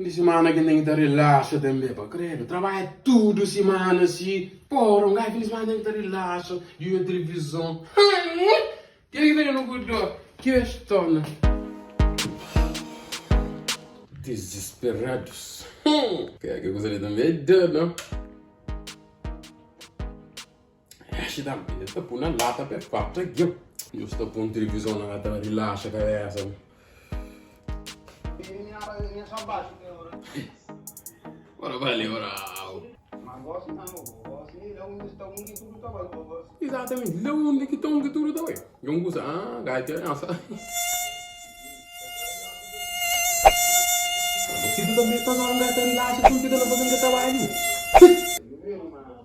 Fin di simana ki N ten ki ta rilaxa tanbe pa kredu. Trabadja tudu simana si. Pora, un gaju fin di simana ten ki ta rilaxa, djuda tilivizon. Kel ki ta da-nu ku dor, kestona. Dizisperadus. Kel kuza li tanbe é dor, no? Axi ta el ta pui na lata pa el farta geu. Nhos ta pun tilivizon na ta rilaxa kabesa. Ora bale ora au. Exatamente, la undi ki ta un ki tudu ta bai. Dja un kuza, ah, gai ki ansa. Mosquitu tanbe ta zona un gai ta rilaxa, tudu ki ta na faze un ka ta bai li.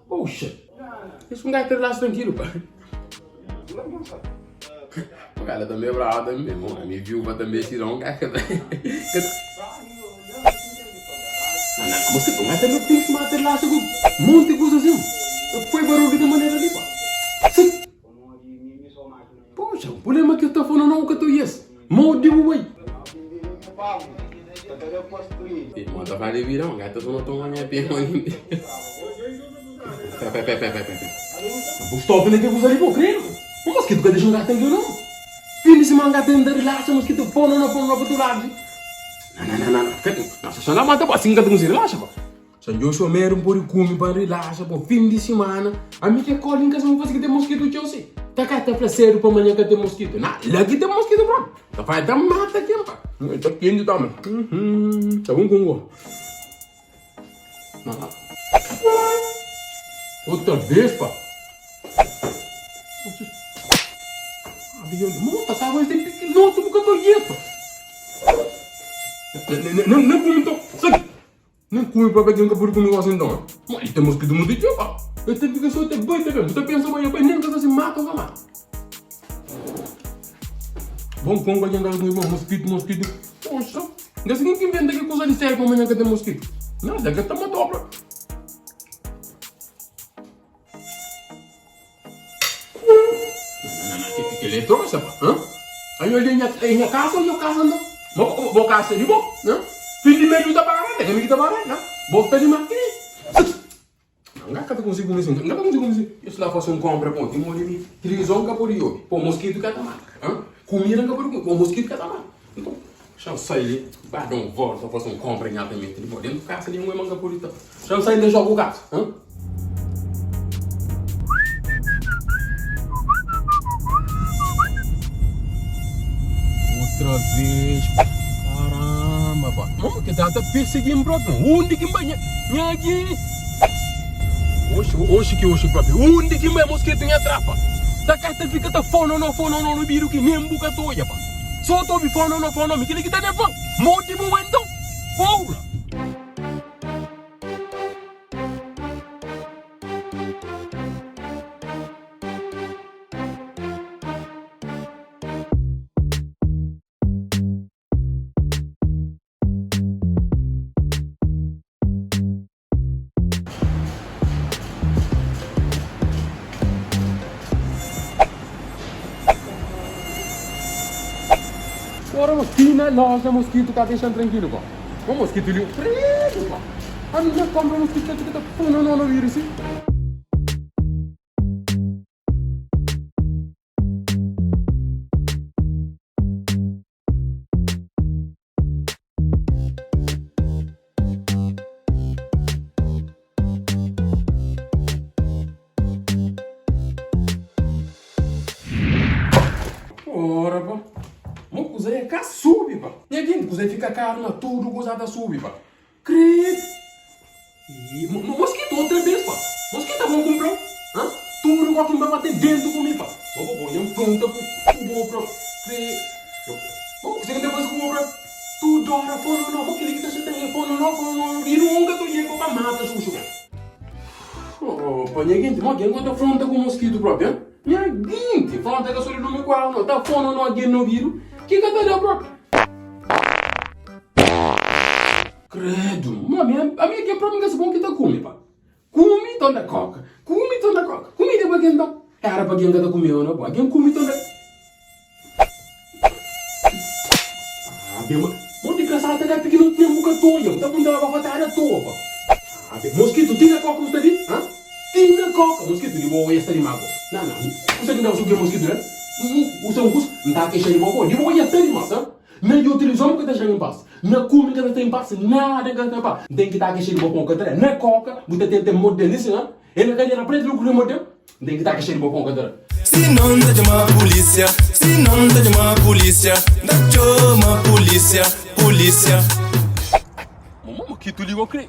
Poxa! Isso um gajo ter lá tranquilo, pá. O cara também é bravo também, bom, a minha viúva também tira um gajo que Não, você não vai também tem que matar lá, um monte de coisa assim. Foi barulho de maneira ali, pá. Sim. Poxa, o problema é que eu tô falando não que eu tô yes. Modi bu bai. Irmon ta fala di vida, un gata só no toma nha pé, mano. Pé, pé, pé, pé, pé, pé. Bu stop na ke kuza li, bo credo. O mosquito ka deixa um gata aqui não. Fim de semana gata ainda relaxa, mosquito fona na fona pa tu lado. Não, não, não, não, não. Não, só na mata, assim que tu consegue relaxa, pô. San Joshua meru N pode kume pa N rilaxa pa fin di simana Ami ke koli N ka sabe fase ki ten moskitu txeu si Ta ka ta fla sedu pa manha ka ten moskitu Na la ki ten moskitu propi Ta fai ta mata ken pa Ta kenti toma Ta bon kongo Outra vez pa Mota ta ten pikinoti bu ka ta oia pa Nen kume nton Sai Nen kume pa ka ken ka pudi kume gosi nton. Ma i ten moskitu mutu txeu pa. E ta fika so ta bai ta ben. Bu ta pensa ma nha pai nen ka sa si mata o ka mata. Bon kon ka ken ka kume bon moskitu moskitu. Poxa, nka si ken ki inventa ki kusa di seri pa manha ka ten moskitu. Nada ka ta mata obra. Kel é trosa pa. Hã? Anho ali nha, é nha casa ou nho casa não? Bo, bo casa é di bo, hã? Fim di mês du ta paga renda, kami ki ta paga renda. Bo sta di makini. Nga ka ta konsigi kume sin, nga ka ta konsigi kume sin. Eu se lá fase un compra pô, tem modi mi, televisão ka pode obi, pô mosquito ka ta mata, hã? Comida ka pode kume, pô mosquito ka ta mata. Então, xa sai li, ba da un volta, fase un compra nha ta mete li, pô, dentro casa li, un ka pode ta. Xa sai li joga o casa, hã? Outra vez, caramba, pá. Mano, que data perseguindo próprio. Onde que vai? Nha aqui. Oxe, oxe que oxe próprio. Onde que vai mosquito nha trapa? Ta cá ta fica ta fono no fono no no biru que nem buca toia, pá. Só tô bi fono no fono, mi que que tá de fã. Modi bu então. Porra. Ora mo ti na loja mosquito ka deixan tranquilo pá. O mosquito li preto pá. A minha compra mosquito ka fica ta pô no no vira assim. Ora pa. Mo kuza é ka subi pa. Nha gente, kuza é fika karu na tudu kuza ta subi pa. Credo. E mo, mosquito outra vez pa. Mosquito tá bom comprou? Hã? Tudo ko kimba pa tem dentro comi pa. Mo bo bo nham pronta ku ku bo pro. Credo. Mo kuza que ta fazer ku bo pro? Tudo hora fono no, mo kili ki ta xateia fono no, fono no, e nunca to yego pa mata xuxu. Opa, nha gente, mo gen ta fronta ku mosquito propi, hein? Nha gente, fronta ka so di lume ku agu no, ta fono no gen no obidu, ki ka ta da propi? Credo, ma mi, ami gen propi nka si bon ki ta kume pa. Kume ton da koka, kume ton da koka, kumida pa gen nton? Era pa gen ka ta kume o no, bo, gen kume ton da. Ah, bem, mo di grasada ta da pikinoti nem bu ka. ka toia, bu ta punta ma bafatada toa pa. Ah be, moskitu ti na koka bu sta di? Ha? Ti na koka, moskitu di bo oia sta di mago. Na, na, kusa ki N ta fasi ku ke moskitu la? N usa un kusa, N ta kexa di bo bo, di bo oia sta di mas, ha? Na djo tilivizon bu ka ta dexa-m en pas, na kume N ka ta sta en pas, nada N ka ta sta en pas. N ten ki ta kexa di bo pa N ka ta da. Na koka bu ta tenta morde-m li sin, ha? E na kadera pretu lu kre morde-m? N ten ki ta kexa di bo pa N ka ta da. Si non ta txoma pulísia Si non ta txoma pulísia N ta txoma pulísia, pulísia. Mama, moskitu li go kre.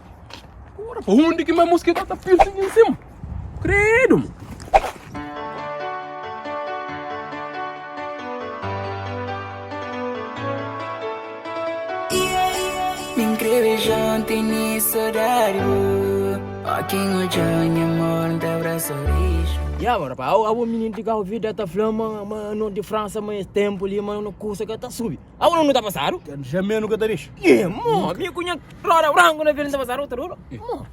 Ora, pa undi ki ma moskitu ta pirsigi em sima? Credo, mo. Mi nkre beja-u, tene sodadi bo Ó ki N odja-u nha amor, N ta abrasa-u rixu. Ya bo rapaz, abo mininu di Cabo Verde ta fla ma ma no di França ma es tempo li ma no kusa ka ta subi. Abo no ta pasadu? Jamais nu ka ta dexa. Eh, mo, mi ku nha roda branco na frente ta pasadu outro roda. Mo.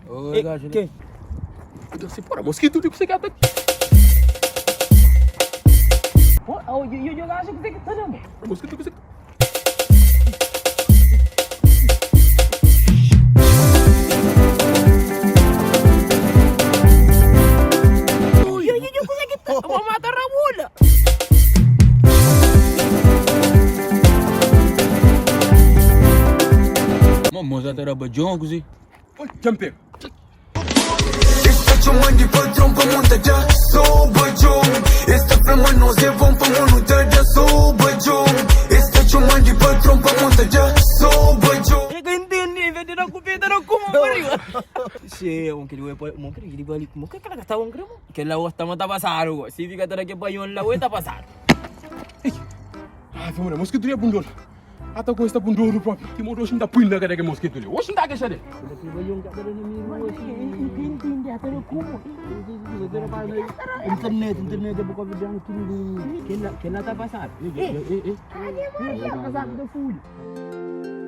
Oi, gajo. Quem? Então se porra, mosquito de que você quer tá. Pô, oh, eu eu eu acho que tem que tá não. Mosquito que você. Eu eu eu que tá, vou matar a mula. Mo moza ta da badjon kuzi. Oi, dja-m pega. Es ta txoma-m di patron pa mon ta da so badjon Es ta fla ma nos é bon pa mon nu ta da so badjon Es ta txoma-m di patron pa mon ta da so badjon. E ka intende, en vez di da ku pé, ta da ku mon pa riba. Xee, mon keli oi pa, mon keli keli bali, mon keli kala ka sta bon kre mon. Kel-la gosta ma ta pasadu go, si fika ta da ke baion la oi ta pasadu. Ei, ah, fio, mosquito é bundol. Ata ku esta bundoru propi. Ti modu oxi nta pui na kada ke mosquitu li. Oxi nta kexa del. Internet, internet é bu convidando tudo. Kel-la ta pasadu. Pasadu da fulha.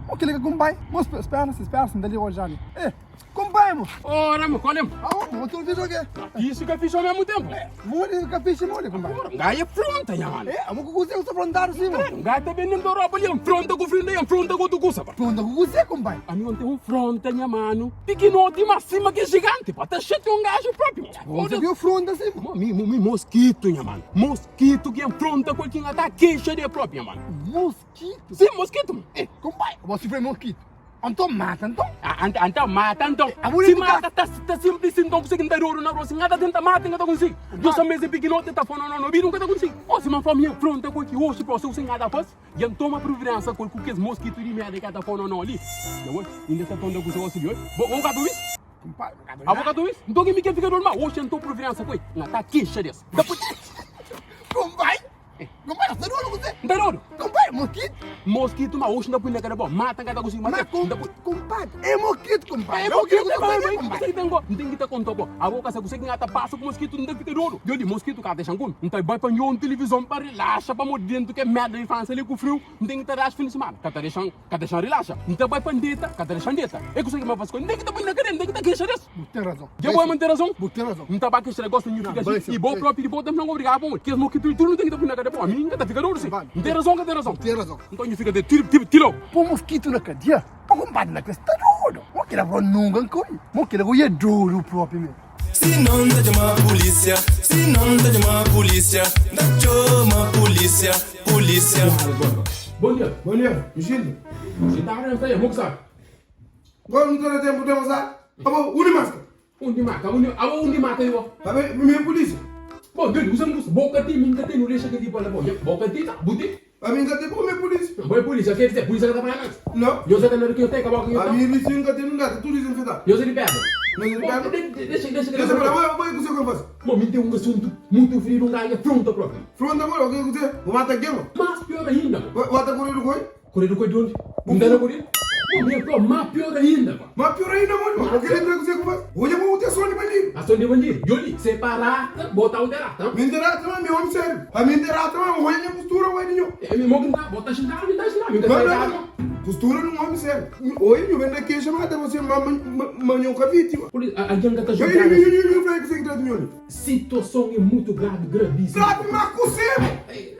O kile ka kumpai? Mo spera, spera, nta liga hoje ali. Eh, kumpai mo. Ora mo, qual é? Ah, mo tu fiz o quê? Isso que fiz ao mesmo tempo. Mole ka fixe mole kumpai. Ngai é fronta, nha mano. Eh, amo ku você usa frontado sim, mo. Ngai tá vendendo roupa ali, fronta com frio, fronta com tu cusa, pá. Fronta ku você kumpai. Amigo, tem um fronta, nha mano. Piquinote, mas cima que é gigante, pá. Tá cheio de um gajo próprio. Você viu fronta sim, mo. Mi, mi, mosquito, nha mano. Mosquito que afronta com quem tá queixa de próprio, nha mano. Mosquito. Sim, mosquito. mano. Eh, Kumpai, você foi mosquito. Anto mata anto. Ah, ant, então mata então. Ah, bonito Se caso. mata, tá, tá simples então você que não tá ouro na roça, nada tenta mata, nada consigo. Eu só mesmo pequenote tá falando não, não, nunca tá consigo. Ou se uma família afronta com que hoje próximo sem nada faz, e então toma providência com que os mosquitos de merda que tá falando não ali. Não, ainda está tondo com o seu auxílio. Bom, vamos cá, isso? Kumpai, Avocado isso? Então que me quer ficar normal? Hoje então providência com, não tá queixa desse. Depois, Kumpai. Kumpai, tá doido você? não tá doido? Kumpai, mosquito. Mosquito, mas hoje não põe na cara bom, mata cada consigo, Mas mata. com, compadre, é mosquito, compadre. É Eu quero mosquito, que mas você mas compadre. você tem go, não tem que tá conta pô. A boca se você que ngata passa com mosquito não fica doido. Eu di mosquito cá deixa com. Então vai para um televisão para relaxa para morrer dentro que é merda de infância ali com frio, não tem que tá relaxa fim de semana. Cá tá deixando, cá deixando relaxa. Então vai para dentro, cá tá deixando dentro. É que você que vai fazer, não tem que tá põe na cara, não tem que tá queixa disso. Tem razão. Já vou manter razão? Tem razão. Não tá para queixar negócio nenhum fica vai assim. ser, E bom vai. próprio de bom também não obrigado bom. Que os mosquitos tudo não tem que tá põe na cara bom. A mim nunca tá fica doido sim. Vale. Não tem razão, que tem razão. Tem razão. Então eu fica de tiro, tiro, tiro. Pô mosquito na cadeia. Pô compadre na cabeça tá doido. Mo quero agora nunca coi. Mo quero agora é duro próprio mesmo. Si non ta txoma pulísia Si non ta txoma pulísia N ta txoma pulísia, pulísia. Bom dia. Bom dia, Michildo. Você tá vendo aí, mo sabe? Agora não está tempo de usar. Abo, uni máscara. Undi mata, undi, abo undi mata eu. Abe, minha polícia. Bom, doido, usa um boca ti, minha ti, não deixa que ti bola bom. Boca ti, tá, buti. A minha tem como minha polícia. Boa polícia, quer dizer, polícia que tá falando. Não. Eu sei que não que eu tenho, acabou que eu A tenho. minha licença tem não dá, tudo desinfetado. Eu sei de perto. Não sei de perto. Deixa, deixa que Deixa para lá, vai com o seu que eu faço. Bom, me tem um assunto muito frio, um gajo afronta próprio. Fronta agora, o que você? Vou matar quem? Mas pior ainda, mano. Vou matar correr do coi? Correr do coi de onde? Não dá correr? Bom, minha pró, mas pior ainda, mano. Mas pior ainda, mano. O que ele entrega o seu que eu faço? Hoje eu vou ter sono de bandido. Ação de bandido. Yoli, separata, botar o derata. Me interessa, mas meu homem sério. A minha interessa, mas olha minha postura, olha ninho. Mo ki N ta, bo ta xintadu, mi ta xintadu, mi ka Não, ta não, idadu. não. Postura num homem sério. Oi, eu venho daqui chamar até você, mas mas eu nunca vi, tio. Por isso, algen ka ta Eu, eu, julgadu. eu, eu, eu falei que você que trata de mim. Situason é mutu gravi, gravíssimo. Grave, mas com você!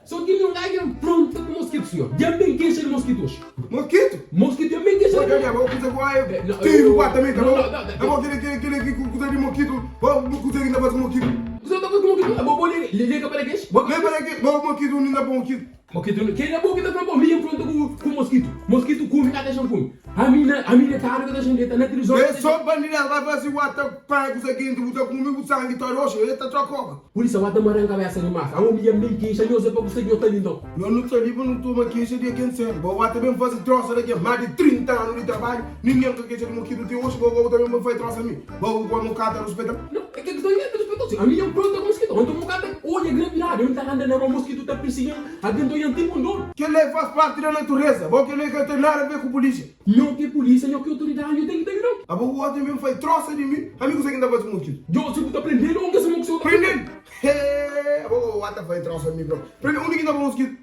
Só ki mi un algen pronta ku moskitu, senhor. Dja ben kexa di moskitu oxi. Mosquito? Mosquitu dja ben kexa di Olha, olha, vou fazer com a Não, Tiro, eu- guarda também, tá não, bom? não, não, Tá bom, aquele, aquele, aquele que cuida de mosquito. Vou cuidar que ainda faz com mosquito. Você tá com mosquito? Bo, bo, liga, liga para kexa. Lembra que vou mosquito, não dá para mosquito. Mosquito, quem é bom que tá falando, mi enfronta com mosquito. Mosquito come, tá deixando come. A mina tá tá deixando tá na televisão. É só bandido, vai fazer o ato, pai, que você quer, tu comigo, sangue, tá roxo, ele tá trocando. Polícia vai tomar na cabeça de massa. A homem bem queixa, não sei para você que eu tô lindo. Não, não sou livre, não toma queixa de quem serve. Vou também fazer troça daqui, mais de 30 anos de trabalho. Ninguém quer queixa de mosquito de hoje, vou também fazer troça a mim. Vou com a mocata, respeita. Não, é que estou indo respeito. A minha pronta com mosquito. Onde o cara olha gravidade, onde tá andando na rua, mosquito tá perseguindo. Alguém tô indo tipo um dono. Que lei faz parte da natureza, vou que lei que tem nada a ver com polícia. Não que polícia, não que autoridade, eu tenho que ter não. A boa também faz troça de mim, amigo, você que ainda faz com mosquito. Eu se tá prendendo, onde esse mosquito tá Prendendo! Hey, vou até fazer troça de mim, bro. Prendendo, onde que ainda faz mosquito?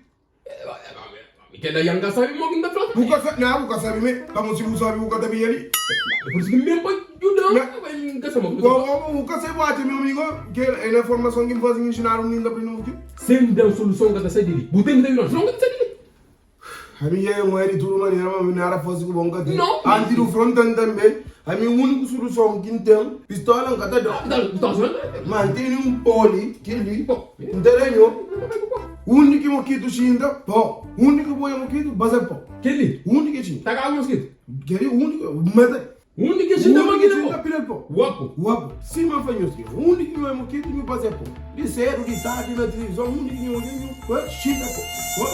Que daí anga sabe mo que ainda frota. Buka sabe, não, buka sabe mesmo. Vamos se você sabe, buka também ali. Por isso que mesmo pai, eu não, que sabe mo. Buka sabe, bate, meu amigo, que é na formação que me fazem ensinar um lindo aprender mosquito. Sem dar solução que tá sai dele. Botei que não, não que tá sai dele. A minha é uma de tudo maneira, mas não era fácil com bom que Não. Antes do front também, a minha única solução que tem, pistola não cata dó. Tá, tá, tá. Mantém um poli, que ali, entendeu? Único mosquito xinda, pó. Único boi mosquito, base pó. Que ali? Único xinda. Tá com mosquito. Que ali, único, mata. Onde que xinda Único mangueira, xinda, pô? pila pó. Guapo. Guapo. Sim, mas foi mosquito. Único não é mosquito, me base pó. De cedo, de tarde, na televisão, único não é xinda pó.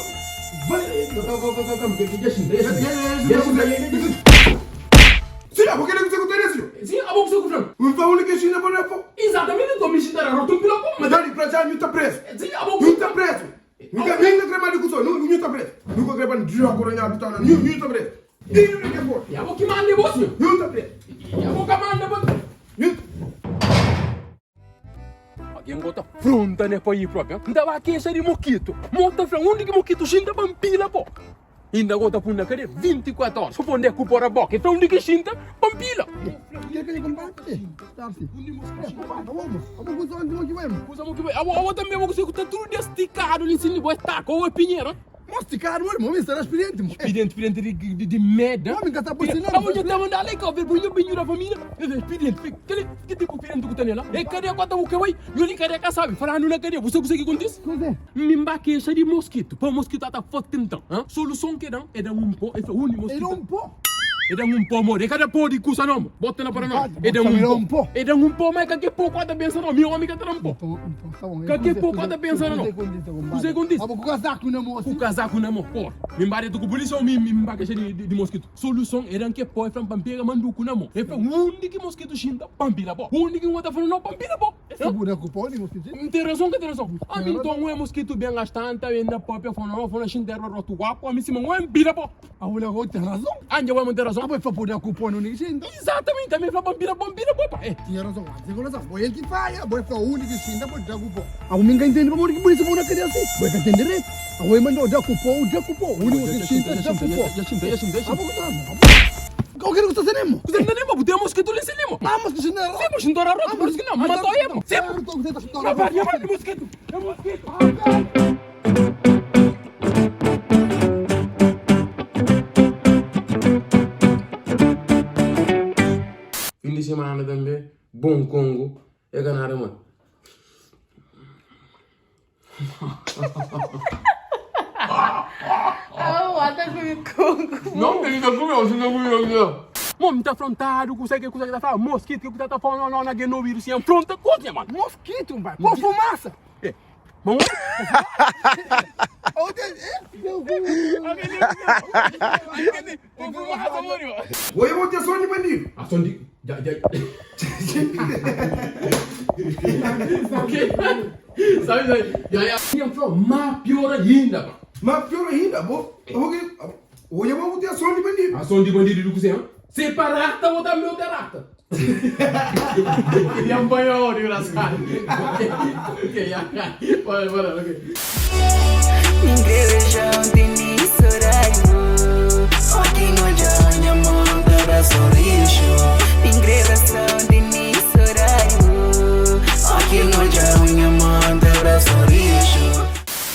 Vai. Calma, calma, calma, que que xinda, já xinda. Já xinda, já xinda. Sim, porque ele consegue ter isso. Sim, a boca seu cufrão. Não foi único xinda para pó. Exatamente, tô me xindando, rotum pila pô, mas Dali pra já, não tá preso. Sim, a boca Não tá preso. Nunca nem crema de custo, não não tá preso. Nunca crema de droga, não tá não não tá preso. E não que for. Ya vou que manda você. Não tá preso. Ya vou que manda você. Não Alguém bota fronta né país próprio. Não dá queixa de mosquito. Monta fra onde que mosquito xinta pampila pô. Ainda gota punda cadê 24 horas. Só pôr cu por a boca. Então onde que xinta pampila. Que que compadre? Darcy. Compadre, vamos. Vamos com o que vai. Coisa mo que vai. A também vou conseguir tá tudo desticado ali em cima de boa taco ou é pinheiro. Masticado, mano, homem, será experiente, mano. Expediente, expediente de merda. Homem, que tá por sinal. Ah, eu tava andando ali, que eu vi o binho da família. Expediente, que que tipo expediente que tem lá? É cadê a conta o que vai? Eu nem cadê a sabe? Falando na cadeia, você consegue contar isso? Pois é. Mimba queixa de mosquito. Pô, mosquito tá forte então. Hã? Solução que dá é dar um pó, é um mosquito. Era um pó. É dar um pó, amor. É cada pó de cusa não. Bota lá para nós. Compadre, É dar bota um um pó. pó. É dar um pó, mas que pó quando pensa não. Meu amigo tá um pó. Então, então, tá bom. Que pouco tá pensando, não? Você com isso? Ah, com o casaco na mão, O assim. casaco na mão, pô. Me mbare tu com polícia ou me me mbare de mosquito. Solução era que pó é fram pampega manduco na mão. É fram onde que mosquito xinta pampila pó. Onde que um tá falando não pampila pó. Esse boneco pó, nem mosquito. Não tem razão que tem razão. A mim então é mosquito bem gastante, ainda pó pé fona não fona xinta roto guapo, a mim se não é pila pó. A mulher tem razão. Anja vai manter razão. Ah, mas foi boneco pó, não nem xinta. Exatamente, também fala pampila pampila pó. É. Tinha razão, tem razão. Foi ele que falha, foi o único que xinta, foi boneco pó. A homem que entende como que por isso boneco assim. Foi que entende direito. A homem mandou boneco pó, boneco pó. O único que xinta, boneco pó. Já xinta, já xinta, já Ah, xinta. vou contar. O que que você está fazendo? Você não tem nem tem mosquito lá em cima. Ah, mas que xinta. Sim, mas xinta roto, por isso que não, matou ele. Sim. Rapaz, é mosquito. É mosquito. Fim de semana também, bom Congo, é ganhar, mano. Ah, what a Congo. Não, ele não comeu, você não comeu, não. Mano, tá afrontado, consegue, consegue, tá falando, mosquito, que tá falando, não, não, não, vírus, se afronta, coisa, mano. Mosquito, vai. Pô, fumaça. Bom, Oi, eu vou ter som de bandido. a som de, já, já. Ok. Sabe, sabe, já, já. E falou, mas pior ainda, mano. Mas pior ainda, vou. Hoje eu vou ter som de bandido. A som de bandido do cozinha. Separata, vou dar meu terata. Queria um banho, engraçado. Ok, ok, ya, ya. Bora, bora, ok.